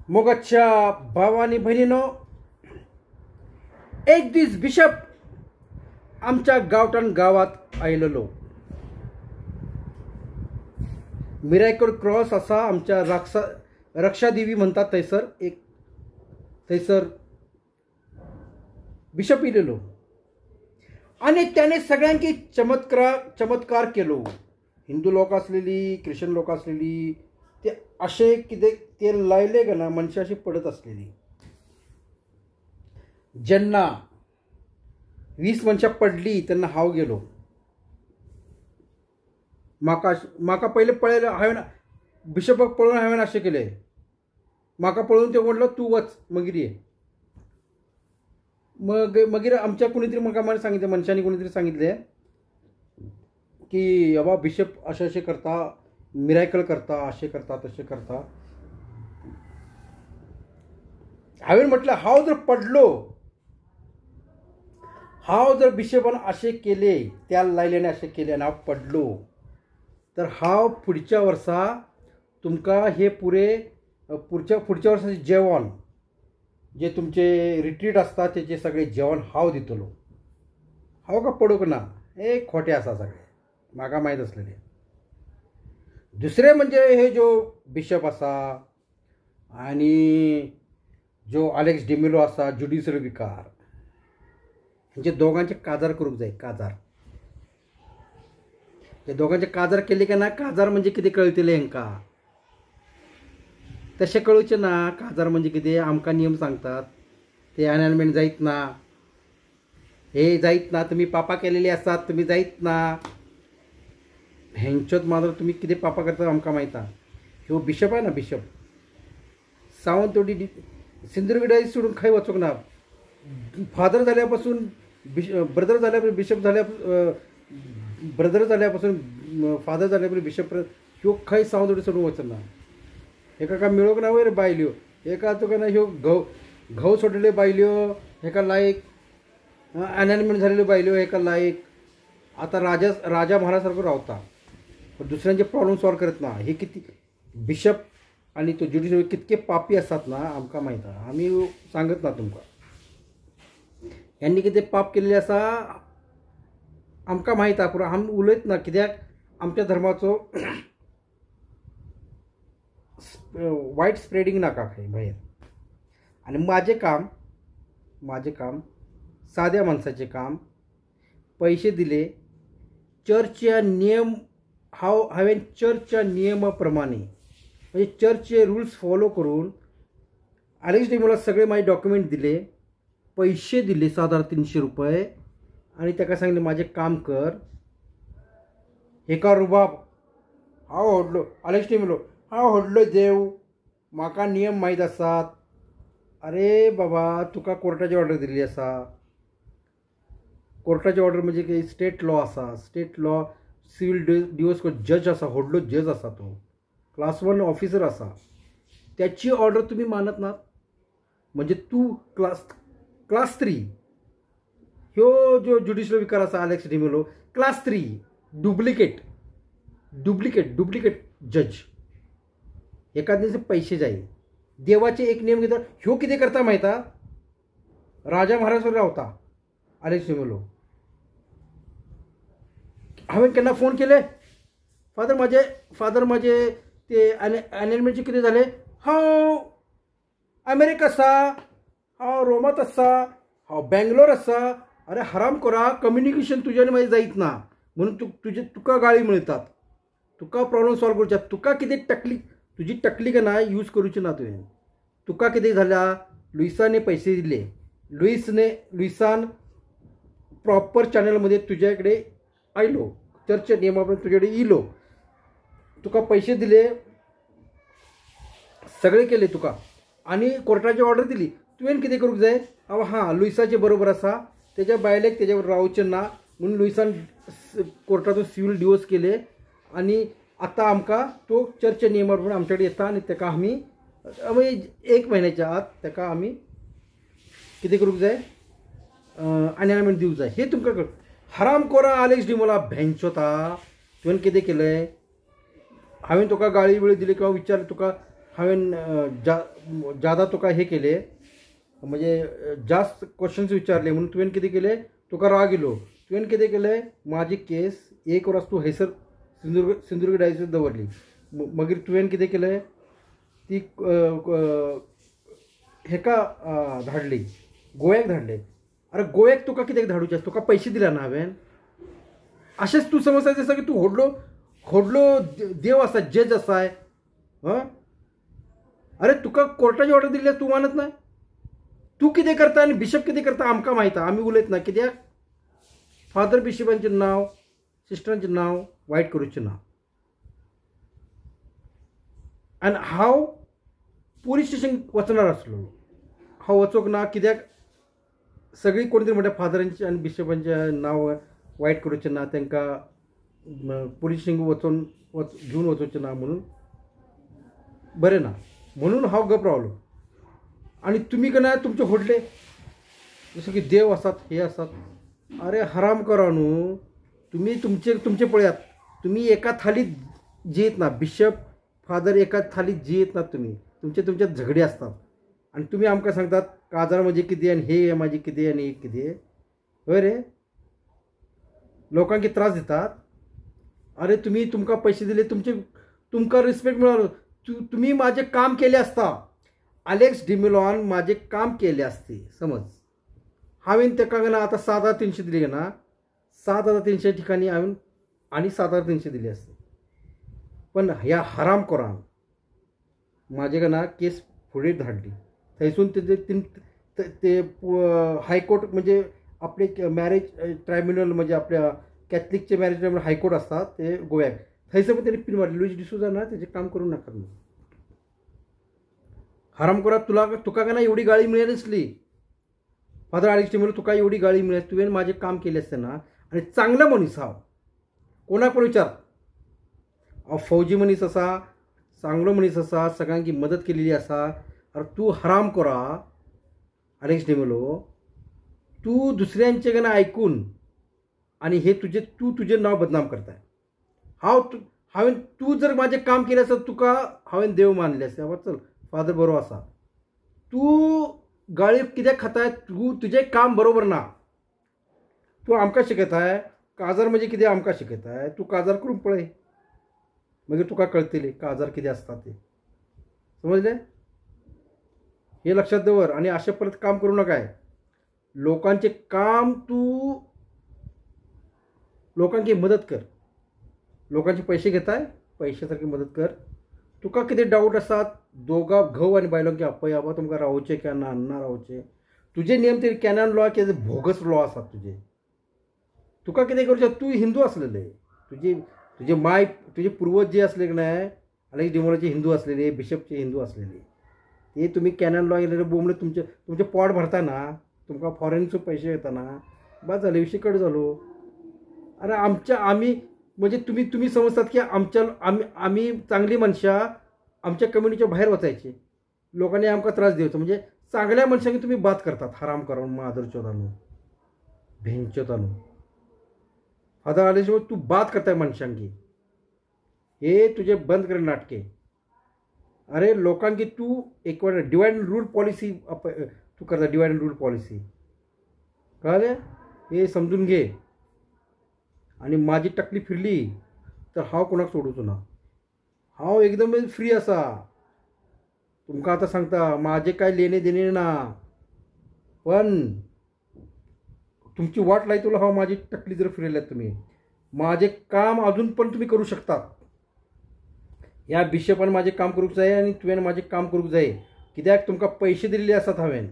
मोगाच्या भाव आनी भयणीनो, एक दीस बिशप आमच्या गांवठान गांवांत आयलेलो. मिरायकल क्रॉस आसा आमच्या रक्षादेवी म्हणतात थंयसर एक थंयसर बिशप येयलेलो आनी त्याने सगळ्यांकी चमत्कार केलो. हिंदू लोक आसलेली, ख्रिश्चन लोक आसलेली, ते अशे कितें ते लायले काय ना मनशां अशी पडत आसलेली. जेन्ना 20 मनशां पडली तेन्ना हांव गेलो. म्हाका म्हाका पयलें पळयलें हांवें, बिशपाक पळोवन हांवें अशें केलें, म्हाका पळोवन ते म्हणलो तूं वच मागीर ये. मग मागीर आमच्या कोणी तरी म्हाका मागीर सांगितलें, मनशांनी कोणी तरी सांगितलें की बाबा बिशप अशें अशें करता, मिरायकल करता, अशें करता तशें करता. हांवें म्हटलें हांव जर पडलो, हांव जर बिशपान अशें केलें, त्या लायलें आनी अशें केलें आनी हांव पडलो तर हांव फुडच्या वर्सा तुमकां हे पुरे पुढच्या वर्साचें जेवण जे तुमचे रिट्रीट आसता तेजे सगळें जेवण हांव दितलो. हांव काय पडूंक ना, हे खोटें आसा सगळें, म्हाका मायत आसलेलें. दुसरें म्हणजे हे जो बिशप आसा आनी जो आलेक्स डिमेलो आसा, ज्युडिशल विकार, हेंचे दोगांचे काजार करूंक जाय. काजार हे दोगांचे काजार केले काय ना, काजार म्हणजे कितें कळटलें हेंकां, तशें कळचें ना. काजार म्हणजे कितें आमकां नियम सांगतात, ते अनालमेंट जायत ना, हे जायत ना, तुमी पापां केलेली आसात, तुमी जायत ना. हेंच्योच मात्र तुमी कितें पापां करतात आमकां मायत आहा. ह्यो बिशप आहे ना, बिशप सावंतवाडी सिंधुदुर्ग सोडून खंय वचूंक ना. फादर जाल्यापासून ब्रदर जाल्या, बिशप जाल्या, ब्रदर जाल्यापासून फादर जाल्यापासून बिशप ह्यो खंय सावंतवाडी सोडून वचना. हेका काय मेळूंक ना वयर बायल्यो, हेका तुका ना ह्यो घव सोडलेल्यो बायल्यो, हेका लायक अनालमेंट झालेल्यो बायल्यो, हेका लायक. आतां राजा राजा महाराज सारको रावता, पण दुसऱ्यांचे प्रॉब्लम सॉल्व करत ना. हे किती बिशप आनी तो ज्युडिशल कितके पापी आसात ना आमकां मायत आहा, आमी सांगत ना तुमकां. ह्यांनी कितें पाप केल्लें आसा आमकां मायत आहा, पूण आमी उलयत ना कित्याक आमच्या धर्माचो वायट स्प्रेडींग नाका खंय भायर. आनी म्हाजें काम साद्या माणसाचें काम, पयशे दिले चर्चच्या नियम, हांवें चर्चच्या नियमा प्रमाणे म्हणजे चर्चचे रुल्स फॉलो करून आलेक्स डिमेलोक सगळे म्हाजे डॉक्युमेंट दिले, पयशे दिले 7,300 रुपये आनी ताका सांगलें म्हाजें काम कर. हेका रुबाब, हांव व्हडलो आलेक्स डिमेलो, हांव व्हडलो देव, म्हाका नियम मायत आसात. अरे बाबा, तुका कोर्टाची ऑर्डर दिल्ली आसा. कोर्टाची ऑर्डर म्हणजे की स्टेट लॉ आसा, स्टेट लॉ सिव्हील डिवोर्स जज आसा, व्हडलो जज आसा, तो क्लास 1 ऑफिसर आसा, त्याची ऑर्डर तुमी मानत नात म्हणजे तूं क्लास 3. ह्यो ज्यो ज्युडिशल विकार आसा Alex D'Mello, class 3 duplicate duplicate duplicate जज. एका दीस पैसे जाय. देवाचे एक नियम घेता, ह्यो कितें करता मायत आहा, राजा महाराज रावता आलेक्स डिमेलो. हांवें केन्ना फोन केले, फादर म्हाजे ते अनालमेंटचे कितें जालें, हांव अमेरिका आसा, हांव रोमात आसा, हांव बेंगलोर आसा. अरे हराम कोरा, कम्युनिकेशन तुज्या आनी म्हाजें जायत ना म्हणून तुजे तुका गाळी मेळटात, तुका प्रॉब्लम सॉल्व करचे, तुका कितें टकली, तुजी टकली काय ना यूज करूची ना तुवें. तुका कितें जाल्या, लुईसाने पैसे दिले, लुईसान प्रॉपर चॅनलमध्ये तुज्या कडेन आयलो, चर्चच्या नियमा प्रमाणे तुजे कडेन येयलो, तुका पैसे दिले, सगळे केले तुका आनी कोर्टाची ऑर्डर दिली. तुवें कितें करूंक जाय, हांव हां लुईसाचे बरोबर आसा, तेज्या बायलेक तेज्या बरोबर रावचें ना म्हणून लुईसान कोर्टाचो सिव्हील डिवोर्स केले आनी आतां आमकां तो चर्चच्या नियमा प्रमाणे आमचे कडेन येता आनी ताका आमी एक म्हयन्याच्या आत ताका आमी कितें करूंक जाय, अनालमेंट दिवंक जाय. हे तुमकां कळ. हराम कोरा आलेक्स डिमोला भेंचोता, तुवें कितें केलें, हांवें तुका गाळी बिळी दिली किंवा विचार तुका हांवें जादा तुका हे केले म्हणजे जास्त क्वेश्चन्स विचारले म्हणून तुवें कितें केलें, तुका राग येयलो. तुवें कितें केलें, म्हाजी केस एक वर्स तूं हयसर सिंधुदुर्ग डायसीस दवरली. मागीर तुवें कितें केलें, ती हेका धाडली, गोव्याक धाडले. अरे गोव्याक तुका कित्याक धाडूचें, तुका पयशे दिले ना हांवें. अशेंच तूं समजता दिसता की तूं व्हडलो व्हडलो देव आसा, जज आसाय. हं, अरे तुका कोर्टाची ऑर्डर दिल्ली तूं मानत ना. तूं कितें करता आनी बिशप कितें करता आमकां माहित आहा, आमी उलयत ना. कित्याक फादर बिशपांचें नांव, सिस्टरांचें नांव वायट करूचें ना. आनी हांव पुलीस स्टेशन वचणार आसलो, हांव वचोंक ना. कित्याक सगळीं कोण तरी म्हणटा फादरांचें आनी बिशपांचें नांव वायट करूचें ना, तांकां पुलीस स्टेशन वचोन घेवन वचोचें ना म्हणून बरें ना म्हणून हांव गप रावलो. आनी तुमी कन्या तुमचे व्हडले जशें की देव आसात, हे आसात. अरे हराम करा न्हू, तुमी तुमचे तुमचे पळयात. तुमी एका थालीत जियेत ना, बिशप फादर एका थालीत जियेत ना. तुमी तुमचे तुमचे झगडे आसतात आनी तुमी आमकां सांगतात काजार म्हजें कितें आनी हे म्हाजें कितें आनी हे कितें. हय रे, लोकांक त्रास दितात. अरे तुमी तुमकां पयशे दिले, तुमचे तुमकां रिस्पेक्ट मेळ्ळो. तुमी म्हाजें काम केलें आसता, आलेक्स डिमेलोन म्हाजें काम केलें आसते समज. हांवें ताका ना आतां 7300 दिले ना, 7300 ठिकाणी हांवें आनी 7300 दिले आसते. पण ह्या हराम कोरान म्हाजे ना केस फुडें धाडली. थंयसून ते हायकोर्ट म्हणजे आपले मॅरेज ट्रायब्युनल म्हणजे आपल्या कॅथलिकचे मॅरेज ट्रायब्युनल हायकोर्ट आसता ते गोव्याक, थंयसर पण तेणी पिन मारली, लुईस डिसोजा ना तेजें काम करूं नाका म्हणून. हरामखोरा तुला तुका का ना एवढी गाळी मिळाली नसली, फादर आलेक्स डिमेलो तुका एवढी गाळी मिळाली, तुवें म्हाजें काम केलें आसतें ना. आनी चांगलो मनीस हांव, कोणाक पण विचार, हांव फौजी मनीस आसा, चांगलो मनीस आसा, सगळ्यांकी मदत केलेली आसा. अरे तूं हराम कोरा आलेक्स डिमेलो, तूं दुसऱ्यांचे कडेन आयकून आनी हे तुजें तूं तुजें नांव बदनाम करताय. हांवें तूं जर म्हाजें काम केलें आसत तुका हांवें देव मानलें आसतें, बाबा चल फादर बरो आसा. तूं गाळी कित्याक खाताय, तूं तुजें काम बरोबर ना. तूं आमकां शिकयताय काजार म्हणजे कितें, आमकां शिकयताय. तूं काजार करून पळय, मागीर तुका कळटलें काजार कितें आसता तें. समजलें, हे लक्षात दवर आनी अशें परत काम करूं नाकाय. लोकांचें काम तूं लोकांकी मदत कर, लोकांचे पैसे घेताय, पैशा सारकी मदत कर. तुका कितें डावट आसात, दोगा घोव आनी बायलांक आपय, बाबा तुमकां रावचें काय ना, ना रावचें. तुजे नियम ते कॅनन लॉ कितें भोगस लॉ आसात तुजे. तुका कितें करूचें, तूं हिंदू आसलेले, तुजी तुजे माय तुजे पुर्वज जे आसले की नाय आलेक्स डिमेलोचे हिंदू आसलेले, बिशपचे हिंदू आसलेले, ते तुमी कॅनन लॉ येयले बोमले तुमचें तुमचें पोट भरता ना, तुमकां फॉरेनचो पयशे येता ना, बस जालें, विशय कट जालो. अरे आमच्या आमी म्हणजे तुमी तुमी समजतात की आमच्या आमी आमी चांगली मनशां आमच्या कम्युनिटीच्या भायर वचायची, लोकांनी आमकां त्रास दिवचो. म्हणजे चांगल्या मनशांक तुमी बाद करतात, हराम करून मादरचोदानू भेंचोदानू. फादर आलेक्स तूं बाद करताय मनशांकी, हे तुजे बंद कर नाटके. अरे लोकांकी तूं एक वेळ डिवायड अँड रूल पॉलिसी तूं करता, डिवायड अँड रूल पॉलिसी, कळ्ळें? हे समजून घे. आनी म्हाजी तकली फिरली तर हांव कोणाक सोडूचो ना, हांव एकदम फ्री आसा. तुमकां आतां सांगता, म्हाजें कांय लेणें देणें ना, पण तुमची वाट लायतलो हांव. म्हाजी तकली जर फिरयल्यात तुमी, म्हाजें काम अजून पण तुमी करूं शकतात. ह्या बिशपान म्हाजें काम करूंक जाय आनी तुवें म्हाजें काम करूंक जाय, कित्याक तुमकां पयशे दिल्ले आसात हांवें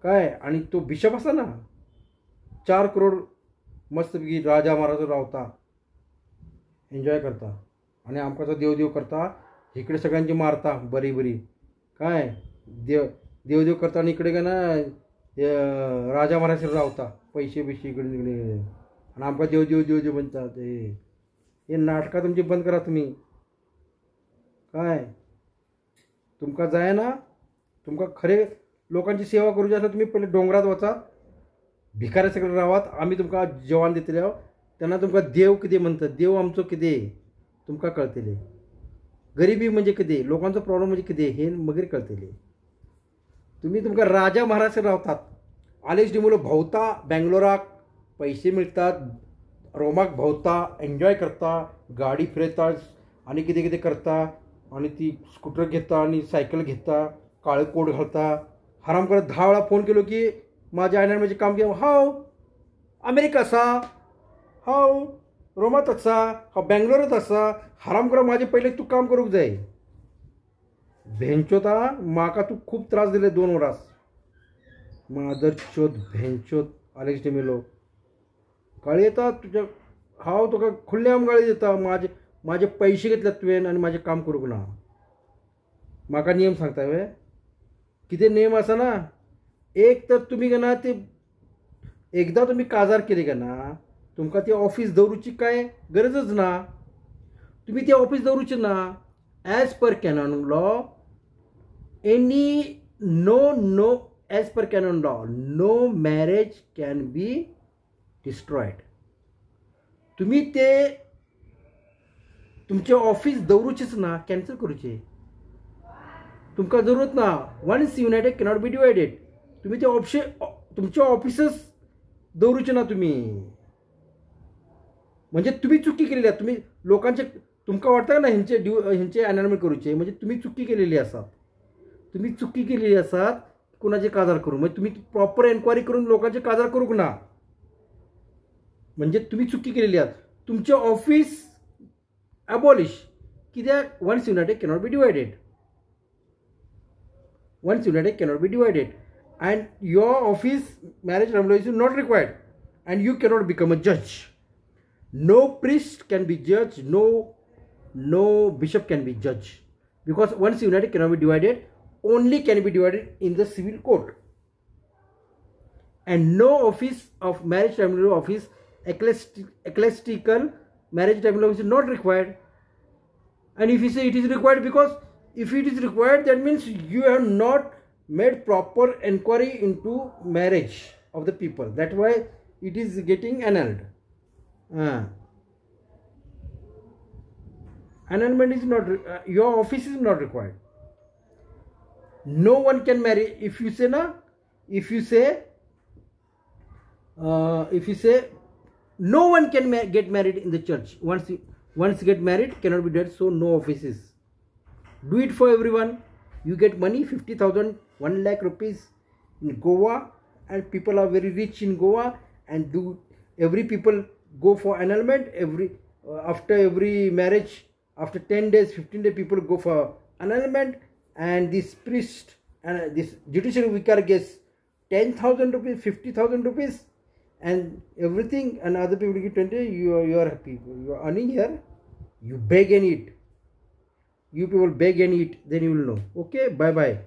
काय. आनी तो बिशप आसा ना, 4 करोड मस्तपैकी राजा महाराजा रावता, एन्जॉय करता आनी आमकां तो देव देव करता, इकडे सगळ्यांची मारता बरी बरी, काय देव देव देव करता आनी इकडे काय ना राजा महाराज रावता, पैसे बिशे इकडे तिकडे, आनी आमकां देव देव देव देव म्हणटा. ते हे नाटकां तुमची बंद करा तुमी. काय तुमकां जायना, तुमकां खरे लोकांची सेवा करूची आसल्यार तुमी पयलीं दोंगरात वचात, भिकाऱ्या सगळे रावात, आमी तुमकां जेवण दितले. तेन्ना तुमकां देव कितें म्हणटा, देव आमचो कितें तुमकां कळटलें. गरिबी म्हणजे कितें, लोकांचो प्रॉब्लम म्हणजे कितें हें मागीर कळटलें. तुमी तुमकां राजा महाराज रावतात. आलेक्स डिमेलो भोंवता बेंगलोराक, पयशे मेळटात, रोमाक भोंवता, एन्जॉय करता, गाडी फिरयता आनी कितें कितें करता आनी ती स्कुटर घेता आनी सायकल घेता, काळे कोट घालता. हराम करत 10 वेळा फोन केलो की माझ्या आयल्यान म्हजें काम केलें. हांव अमेरिका आसा, हांव रोमांत आसा, हांव बेंगलोरांत आसा. हराम करत म्हाजें पयलें तूं काम करूंक जाय. भेंचोता म्हाका तूं खूब त्रास दिले 2 वरां. मादर चोत भेंचोत आलेक्स डिमेलो गाळी येता तुज्या. हांव तुका खुल्लेआम गाळी दिता. म्हाजे म्हाजे पयशे घेतल्यात तुवें आनी म्हाजें काम करूंक ना. म्हाका नियम सांगता वे? कितें नेम आसा ना. एक तर तुमी केन्ना ते एकदां तुमी काजार केली केन्ना तुमकां ती ऑफीस दवरुची कांय गरजच ना. तुमी ती ऑफीस दवरुची ना. As per canon law any no no as per canon law no marriage can be destroyed. तुमी ते तुमचें ऑफीस दवरुचेच ना, कॅन्सल करूचें, तुमकां जरूरत ना. Once united cannot be divided. तुमी ते ऑप्शन तुमचें ऑफिसच दवरुचें ना तुमी. म्हणजे तुमी चुकी केलेली आसा. तुमी लोकांचे तुमकां वाटता ना हेंचे हेंचे एनलमेंट करूचें, म्हणजे तुमी चुकी केलेली आसात. तुमी चुकी केलेली आसात कोणाचे काजार करूं. म्हणजे तुमी प्रॉपर एन्क्वायरी करून लोकांचे काजार करूंक ना, म्हणजे तुमी चुकी केलेली आसात. तुमचें ऑफीस एबॉलिश कित्याक? Once united cannot be divided. Once united cannot be divided and your office marriage tribunal is not required and you cannot become a judge. No priest can be judge, no bishop can be judge, because once united cannot be divided, only can be divided in the civil court. And no office of marriage tribunal office, ecclesiastical marriage tribunal office is not required. And if you say it is required, because if it is required, that means you have not made proper inquiry into marriage of the people. That's why it is getting annulled. Annulment is not, your office is not required. No one can marry. If you say na, if you say no one can get married in the church. Once get married cannot be dead, so no offices. Do it for everyone. You get money, 50,000, 1 lakh rupees in Goa, and people are very rich in Goa, and do every people go for annulment. Every after every marriage, after 10 days, 15 days, people go for annulment, and this priest and this judicial vicar gets 10,000 rupees, 50,000 rupees, and everything, and other people get 20. You are happy. You are earning here. You beg and eat. You people beg and eat, then you will know. Okay, bye bye.